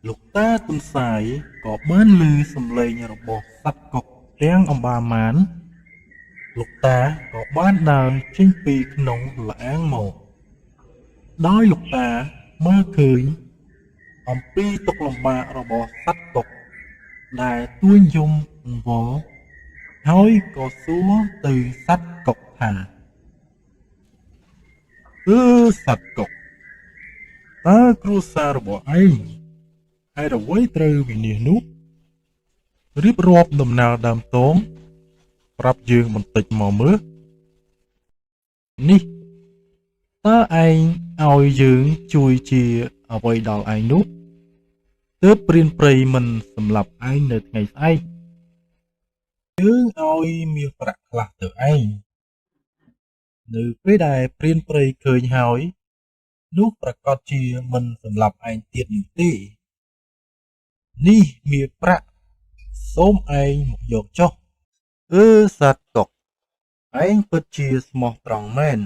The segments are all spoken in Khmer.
លោកតាទន្សាយក៏បានឮសំឡេងរបស់សត្វកុកទាំងអម្បាលម៉ាន លោកតាក៏បានដើរចេញពីក្នុងល្អាងមក ដោយលោកតាមើលឃើញអំពីទុក្ខលំបាករបស់សត្វកុកដែលទួញយំអង្វរហើយក៏សួរទៅសត្វកុកថាអឺសត្វកុកតើគ្រួសាររបស់ឯងហេតុអ្វីត្រូវវិនាសនោះរៀបរាប់ដំណើរដើមទងប្រាប់យើងបន្តិចមកមើលនេះតើឯងឲ្យយើងជួយជាអ្វីដល់ឯងនោះទើបព្រានព្រៃមិនសម្លាប់ឯងនៅថ្ងៃស្អែកយើងឲ្យមាសប្រាក់ខ្លះទៅឯងនៅពេលដែលព្រានព្រៃឃើញហើយនោះប្រាកដជាមិនសម្លាប់ឯងទៀតនោះទេនេះមាសប្រាក់សូមឯងមកយកចុះអឺសត្វកុកឯងពិតជាស្មោះត្រង់មែន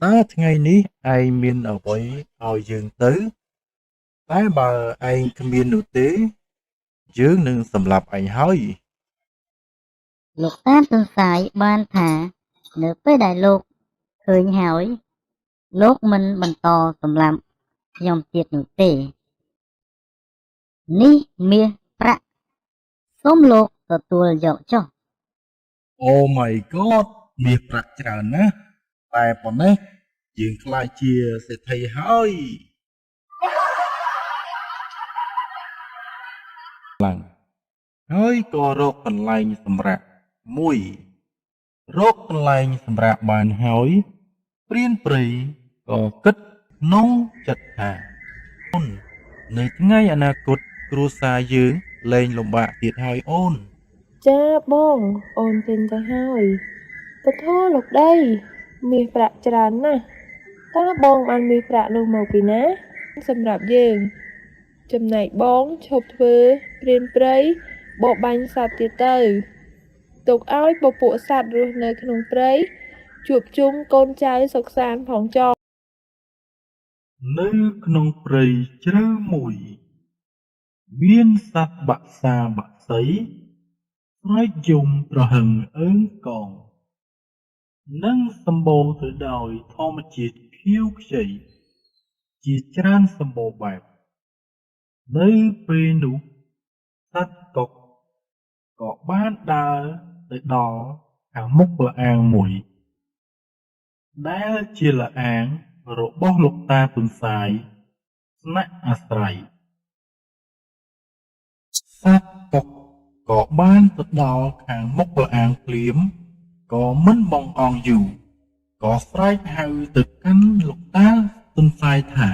តើថ្ងៃនេះឯងមានអ្វីឲ្យយើងទៅតែបើឯងគ្មាននោះទេយើងនឹងសម្លាប់ឯងហើយ លោកតាទន្សាយបានថានៅពេលដែលលោកឃើញហើយលោកមិនបន្តសម្លាប់ខ្ញុំទៀតនោះទេនេះមាសប្រាក់សូមលោកទទួលយកចុះ Oh my god មាសប្រាក់ច្រើនណាស់តែប៉ុណ្ណេះយើងក្លាយជាសេដ្ឋីហើយឡើងហើយក៏រកកន្លែងសម្រាកមួយរកកន្លែងសម្រាកបានហើយព្រានព្រៃក៏គិតក្នុងចិត្តថាអូននៅថ្ងៃអនាគតគ្រួសារយើងលែងលំបាកទៀតហើយអូន ចាបងអូនចេញទៅហើយពធលោកដីមាសប្រាក់ច្រើនណាស់តើបងបានមាសប្រាក់នោះមកពីណាសម្រាប់យើងចំណែកបងឈប់ធ្វើព្រានព្រៃបរបាញ់សត្វទៀតទៅទុកឲ្យពពួកសត្វរស់នៅក្នុងព្រៃជួបជុំកូនចៅសុខសាន្តផងចុះ នៅក្នុងព្រៃជ្រៅមួយមានសត្វបក្សាបក្សីស្រែកយំទ្រហឹងអើងកងនិងសម្បូរទៅដោយធម្មជាតិខៀវខ្ចីជាច្រើនសម្បូរបែបនៅពេលនោះសត្វកុកក៏បានដើរទៅដល់ខាងមុខល្អាងមួយដែលជាល្អាងរបស់លោកតាទន្សាយស្នាក់អាស្រ័យសត្វកុកក៏បានទៅដល់ខាងមុខល្អាងភ្លាមក៏មិនបង្អង់យូរក៏ស្រែកហៅទៅកាន់លោកតាទន្សាយថា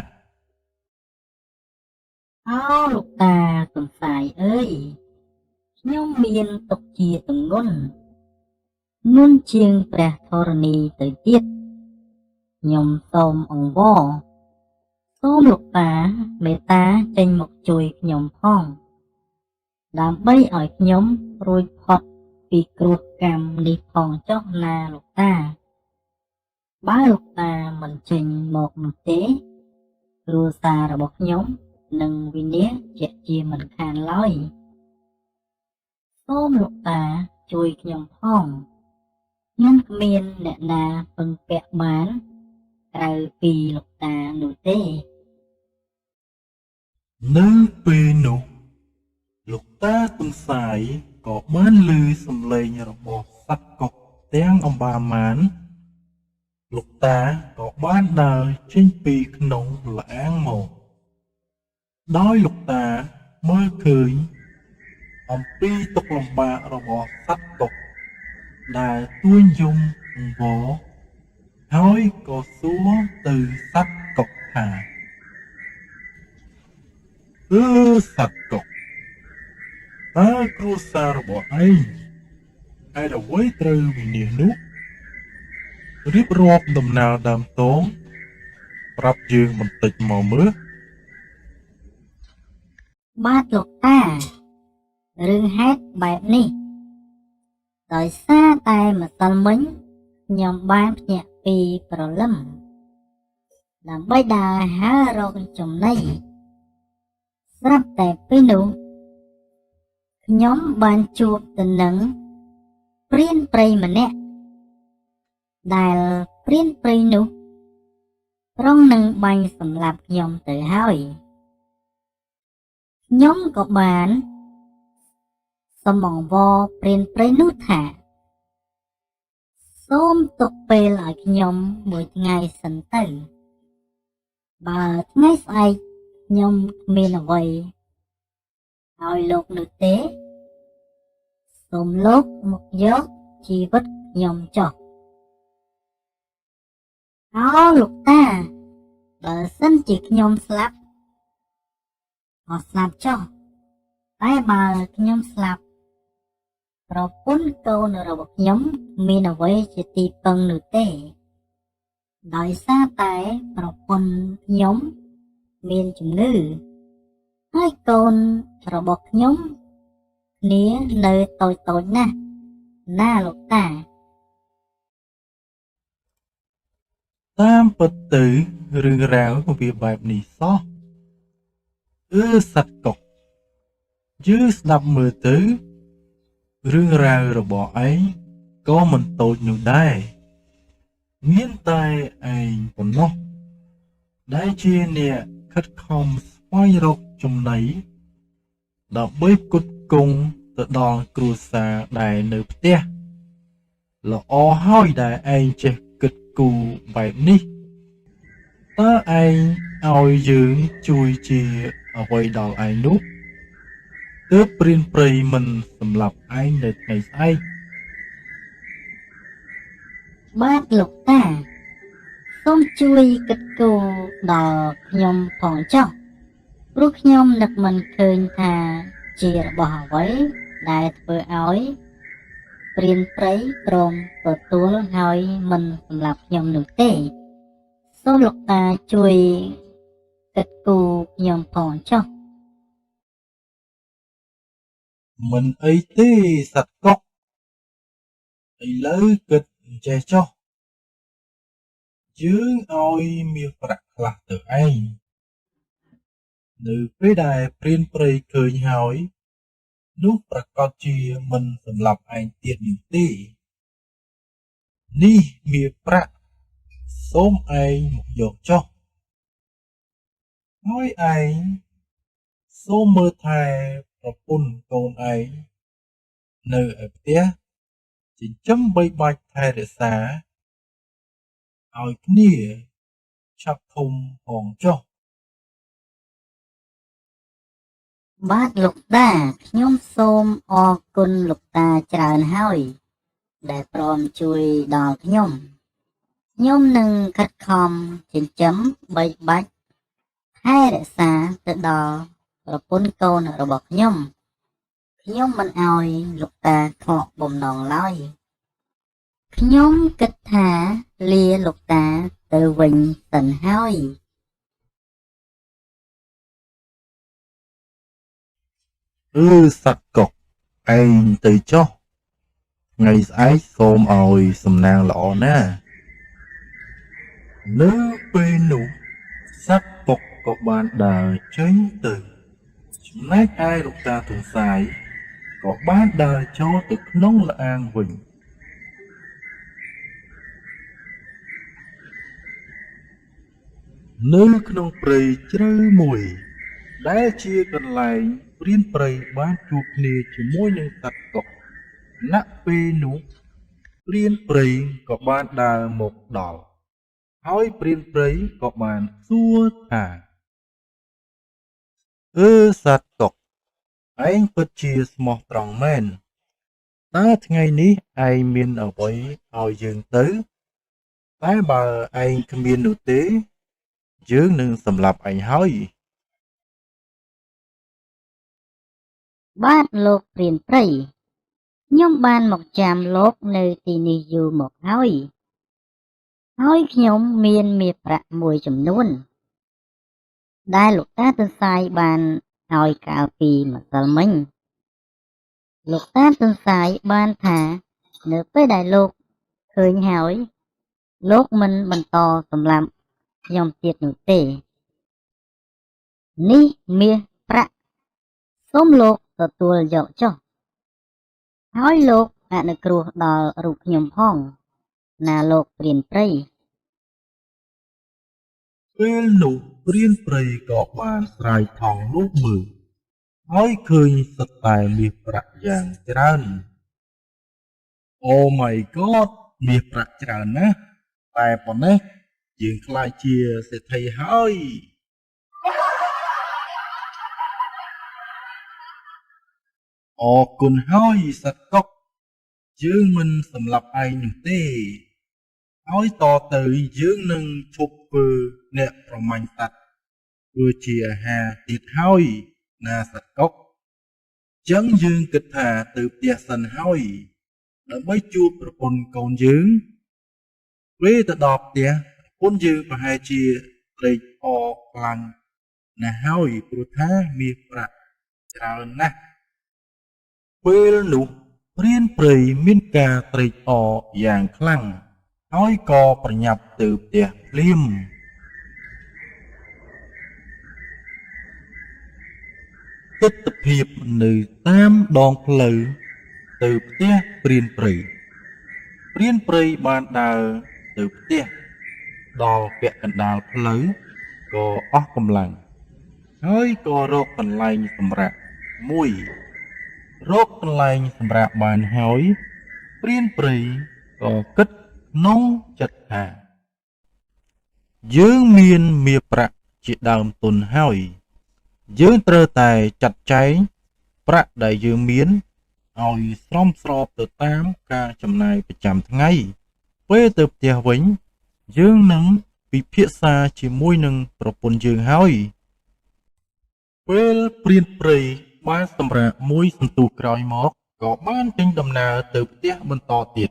អោលោកតាទន្សាយអើយខ្ញុំមានទុក្ខជាទម្ងន់ងន់ជាងព្រះធរណីទៅទៀតខ្ញុំសូមអង្វរសូមលោកតាមេត្តាចេញមកជួយខ្ញុំផងដើម្បីឲ្យខ្ញុំរួចផុតពីគ្រោះកម្មនេះផងចុះណាលោកតាបើលោកតាមិនចេញមកនោះទេគ្រួសាររបស់ខ្ញុំនឹងវិនាសជាក់ជាមិនខានឡើយសូមលោកតាជួយខ្ញុំផងខ្ញុំគ្មានអ្នកណាពឹងពាក់បានក្រៅពីលោកតានោះទេ នៅពេលនោះលោកតាទន្សាយក៏បានឮសំឡេងរបស់សត្វកុកទាំងអម្បាលម៉ានលោកតាក៏បានដើរចេញពីក្នុងល្អាងមកដោយលោកតាមើលឃើញអំពីទុក្ខលំបាករបស់សត្វកុកដែលទួញយំអង្វរហើយក៏សួរទៅសត្វកុកថាអឺសត្វកុកតើគ្រួសាររបស់ឯងហេតុអ្វីត្រូវវិនាសនោះរៀបរាប់ដំណើរដើមទងប្រាប់យើងបន្តិចមកមើល បាទលោកតារឿងហេតុបែបនេះដោយសារតែម្សិលមិញខ្ញុំបានភ្ញាក់ពីព្រលឹមដើម្បីដើរហើររកចំណី ស្រាប់តែពេលនោះខ្ញុំបានជួបទៅនឹងព្រានព្រៃម្នាក់ដែលព្រានព្រៃនោះប្រុងនឹងបាញ់សម្លាប់ខ្ញុំទៅហើយខ្ញុំក៏បានសុំអង្វរព្រានព្រៃនោះថាសូមទុកពេលឲ្យខ្ញុំមួយថ្ងៃសិនទៅបើថ្ងៃស្អែកខ្ញុំគ្មានអ្វីឲ្យលោកនោះទេសូមលោកមកយកជីវិតខ្ញុំចុះអោលោកតាបើសិនជាខ្ញុំស្លាប់ក៏ស្លាប់ចុះតែបើខ្ញុំស្លាប់ប្រពន្ធកូនរបស់ខ្ញុំមានអ្វីជាទីពឹងនោះទេដោយសារតែប្រពន្ធខ្ញុំមានជំងឺហើយកូនរបស់ខ្ញុំគ្នានៅតូចៗណាស់ណាលោកតា តាមពិតទៅរឿងរ៉ាវវាបែបនេះសោះអឺសត្វកុកយើងស្ដាប់មើលទៅរឿងរ៉ាវរបស់ឯងក៏មិនតូចនោះដែរមានតែឯងប៉ុណ្ណោះដែលជាអ្នកខិតខំស្វែងរកចំណីដើម្បីផ្គត់ផ្គង់ទៅដល់គ្រួសារដែលនៅផ្ទះល្អហើយដែលឯងចេះគិតគូរបែបនេះតើឯងឲ្យយើងជួយជាអ្វីដល់ឯងនោះទើបព្រានព្រៃមិនសម្លាប់ឯងនៅថ្ងៃស្អែក បាទលោកតាសូមជួយគិតគូរដល់ខ្ញុំផងចុះព្រោះខ្ញុំនឹកមិនឃើញថាជារបស់អ្វីដែលធ្វើឲ្យព្រានព្រៃព្រមទទួលហើយមិនសម្លាប់ខ្ញុំនោះទេសូមលោកតាជួយគិតគូរខ្ញុំផងចុះ មិនអីទេសត្វកុកឥឡូវគិតអញ្ចេះចុះយើងឲ្យមាសប្រាក់ខ្លះទៅឯងនៅពេលដែលព្រានព្រៃឃើញហើយនោះប្រាកដជាមិនសម្លាប់ឯងទៀតនោះទេនេះមាសប្រាក់សូមឯងមកយកចុះហើយឯងសូមមើលថែប្រពន្ធកូនឯងនៅឯផ្ទះចិញ្ចឹមបីបាច់ថែរក្សាឲ្យគ្នាឆាប់ធំផងចុះ បាទលោកតាខ្ញុំសូមអរគុណលោកតាច្រើនហើយដែលព្រមជួយដល់ខ្ញុំខ្ញុំនឹងខិតខំចិញ្ចឹមបីបាច់ថែរក្សាទៅដល់ប្រពន្ធកូនរបស់ខ្ញុំខ្ញុំមិនឲ្យលោកតាខកបំណងឡើយខ្ញុំគិតថាលាលោកតាទៅវិញសិនហើយ អឺសត្វកុកឯងទៅចុះថ្ងៃស្អែកសូមឲ្យសំណាងល្អណានៅពេលនោះសត្វកុកក៏បានដើរចេញទៅចំណែកឯលោកតាទន្សាយក៏បានដើរចូលទៅក្នុងល្អាងវិញនៅក្នុងព្រៃជ្រៅមួយដែលជាកន្លែងព្រានព្រៃបានជួបគ្នាជាមួយនឹងសត្វកុកណពេលនោះព្រានព្រៃក៏បានដើរមកដល់ហើយព្រានព្រៃក៏បានសួរថាអឺសត្វកុកឯងពិតជាស្មោះត្រង់មែនតើថ្ងៃនេះឯងមានអ្វីឲ្យយើងទៅតែបើឯងគ្មាននោះទេយើងនឹងសម្លាប់ឯងហើយ បាទលោកព្រានព្រៃខ្ញុំបានមកចាំលោកនៅទីនេះយូរមកហើយហើយខ្ញុំមានមាសប្រាក់មួយចំនួនដែលលោកតាទន្សាយបានឲ្យកាលពីម្សិលមិញលោកតាទន្សាយបានថានៅពេលដែលលោកឃើញហើយលោកមិនបន្តសម្លាប់ខ្ញុំទៀតនោះទេនេះមាស ប្រាក់សូមលោកទទួលយកចុះហើយលោកអនុគ្រោះដល់រូបខ្ញុំផង ណាលោកព្រានព្រៃ ពេលនោះព្រានព្រៃក៏បានស្រាយថង់នោះមើលហើយឃើញសុទ្ធតែមាសប្រាក់យ៉ាងច្រើន Oh my god មាសប្រាក់ច្រើនណាស់តែប៉ុណ្ណេះយើងក្លាយជាសេដ្ឋីហើយ អរគុណហើយសត្វកុកយើងមិនសម្លាប់ឯងនោះទេហើយតទៅយើងនឹងឈប់ធ្វើអ្នកប្រមាញ់សត្វធ្វើជាអាហារទៀតហើយណាសត្វកុកចឹងយើងគិតថាទៅផ្ទះសិនហើយដើម្បីជួបប្រពន្ធកូនយើងពេលទៅដល់ផ្ទះប្រពន្ធយើងប្រហែលជាត្រេកអរខ្លាំងណាស់ហើយព្រោះថាមាសប្រាក់ច្រើនណាស់ ពេលនោះព្រានព្រៃមានការត្រេកអរយ៉ាងខ្លាំងហើយក៏ប្រញាប់ទៅផ្ទះភ្លាមទិដ្ឋភាពនៅតាមដងផ្លូវទៅផ្ទះព្រានព្រៃព្រានព្រៃបានដើរទៅផ្ទះដល់ពាក់កណ្ដាលផ្លូវក៏អស់កម្លាំងហើយក៏រកកន្លែងសម្រាកមួយ រកកន្លែងសម្រាកបានហើយព្រានព្រៃក៏គិតក្នុងចិត្តថាយើងមានមាសប្រាក់ជាដើមទុនហើយយើងត្រូវតែចាត់ចែងប្រាក់ដែលយើងមានឲ្យសមស្របទៅតាមការចំណាយប្រចាំថ្ងៃពេលទៅផ្ទះវិញយើងនឹងពិភាក្សាជាមួយនឹងប្រពន្ធយើងហើយពេលព្រានព្រៃបានសម្រាកមួយសន្ទុះក្រោយមកក៏បានចេញដំណើរទៅផ្ទះបន្តទៀត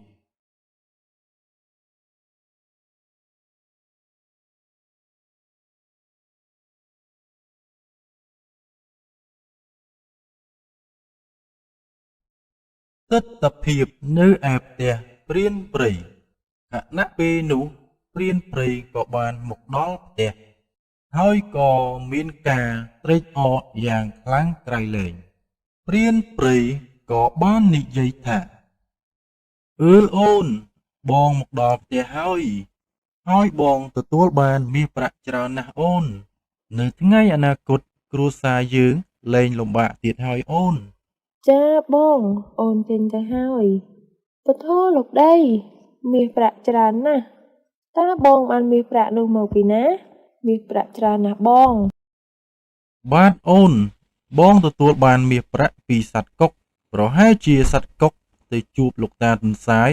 ទិដ្ឋភាពនៅឯផ្ទះព្រានព្រៃខណៈពេលនោះព្រានព្រៃក៏បានមកដល់ផ្ទះហើយក៏មានការត្រេកអរយ៉ាងខ្លាំងក្រៃលែងព្រានព្រៃក៏បាននិយាយថាអើលអូនបងមកដល់ផ្ទះហើយហើយបងទទួលបានមាសប្រាក់ច្រើនណាស់អូននៅថ្ងៃអនាគតគ្រួសារយើងលែងលំបាកទៀតហើយអូន ចាបងអូនចេញទៅហើយពធលោកដីមាសប្រាក់ច្រើនណាស់តើបងបានមាសប្រាក់នោះមកពីណាមាសប្រាក់ច្រើនណាស់បង បាទអូនបងទទួលបានមាសប្រាក់ពីសត្វកុកប្រហែលជាសត្វកុកទៅជួបលោកតាទន្សាយ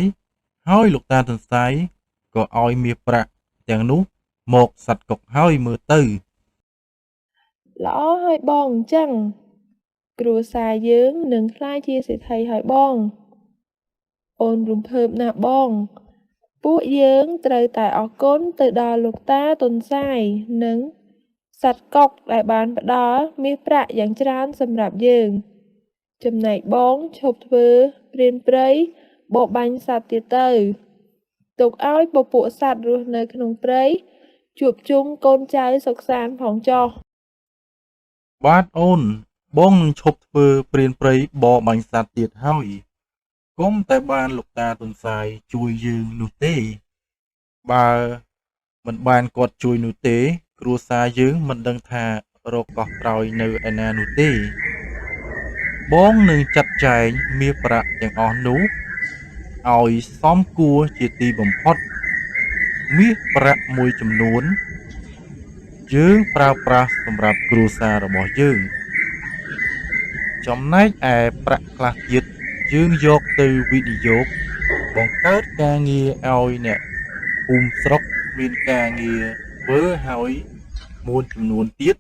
ហើយលោកតាទន្សាយក៏ឲ្យមាសប្រាក់ទាំងនោះមកសត្វកុកហើយមើលទៅ ល្អហើយបងអញ្ចឹងគ្រួសារយើងនឹងក្លាយជាសេដ្ឋីហើយបងអូនរំភើបណាស់បងពួកយើងត្រូវតែអរគុណទៅដល់លោកតាទន្សាយនិងសត្វកុកដែលបានផ្ដល់មាសប្រាក់យ៉ាងច្រើនសម្រាប់យើងចំណែកបងឈប់ធ្វើព្រានព្រៃបរបាញ់សត្វទៀតទៅទុកឲ្យពពួកសត្វរស់នៅក្នុងព្រៃជួបជុំកូនចៅសុខសាន្តផងចុះ បាទអូនបងនឹងឈប់ធ្វើព្រានព្រៃបរបាញ់សត្វទៀតហើយកុំតែបានលោកតាទន្សាយជួយយើងនោះទេបើមិនបានគាត់ជួយនោះទេគ្រួសារយើងមិនដឹងថារកកោះត្រោយនៅឯណានោះទេបងនឹងចាត់ចែងមាសប្រាក់ទាំងអស់នោះឲ្យសមគួរជាទីបំផុតមាសប្រាក់មួយចំនួនយើងប្រើប្រាស់សម្រាប់គ្រួសាររបស់យើងចំណែកឯប្រាក់ខ្លះទៀតយើងយកទៅវិនិយោគបង្កើតការងារឲ្យអ្នកភូមិស្រុកមានការងារធ្វើហើយមួយចំនួនទៀត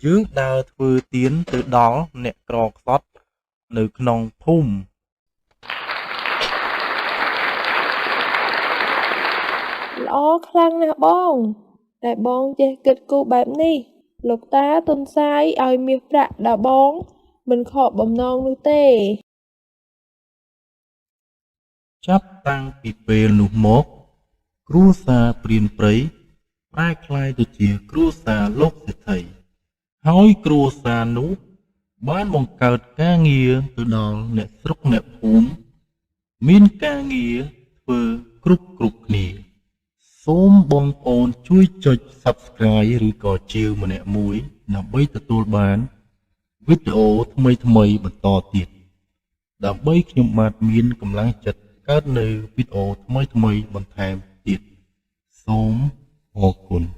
យើងដើរធ្វើទានទៅដល់អ្នកក្រខ្សត់នៅក្នុងភូមិ ល្អខ្លាំងណាស់បងដែលបងចេះគិតគូរបែបនេះលោកតាទន្សាយឲ្យមាសប្រាក់ដល់បងមិនខកបំណងនោះទេ ចាប់តាំងពីពេលនោះមកគ្រួសារព្រានព្រៃប្រែក្លាយទៅជាគ្រួសារលោកសេដ្ឋីហើយគ្រួសារនោះ បានបង្កើតការងារទៅដល់អ្នកស្រុកអ្នកភូមិមានការងារធ្វើគ្រប់គ្រប់គ្នា សូមបងប្អូនជួយចុច Subscribe ឬក៏ជាវម្នាក់មួយដើម្បីទទួលបានវីដេអូថ្មីៗបន្តទៀត ដើម្បីខ្ញុំបាទមានកម្លាំងចិត្តកើតនៅវីដេអូថ្មីៗបន្ថែមទៀតសូមអរគុណ។